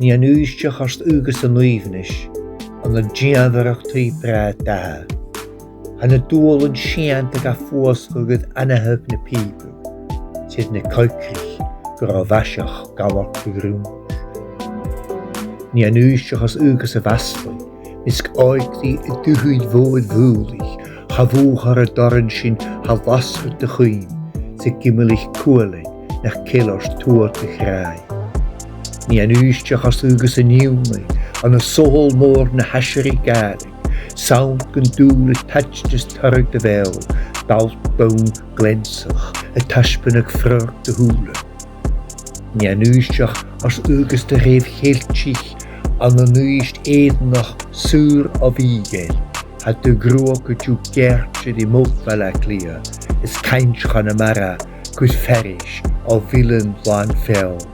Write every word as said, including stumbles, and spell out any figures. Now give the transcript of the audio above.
Nighean Uibhisteach às Ùgas an Uibhnis, ann an dìomhaireachd taigh-breith Datha. Tha na dualan seunta ga fuasgladh air annathadh na pìoba, 's iad na coigrich gu robh maiseach gabhail gu grunnd. Nighean Uibhisteach às Ùgas a' Bhasgaidh, measg òigridh a' dùthaich mhòir bhùrlaich, cha mhothaich an dorn sin, tha lasrad de chuim, 's a' gimileach cuailinn nach ceile ort tuar do chràidh. Nighean Uibhisteach às Ùgas an Iunaidh, ann an sohal mòr na h-aiseirigh Gàidhlig, sannt gun dùil a' taitneas toradh do bheul, d' fhalt donn gleansach a' taisbeanadh fròg do shùilean. Nighean Uibhisteach às Ùgas de rèir Cheiltich, ann an Uibhist Èireannach saor o bhìdheil, tha do ghruag an-diugh geàrrte ri moil Bhaile Àtha Cliath, is cainnt Chonamara gur fairis o mhillean làn feòil.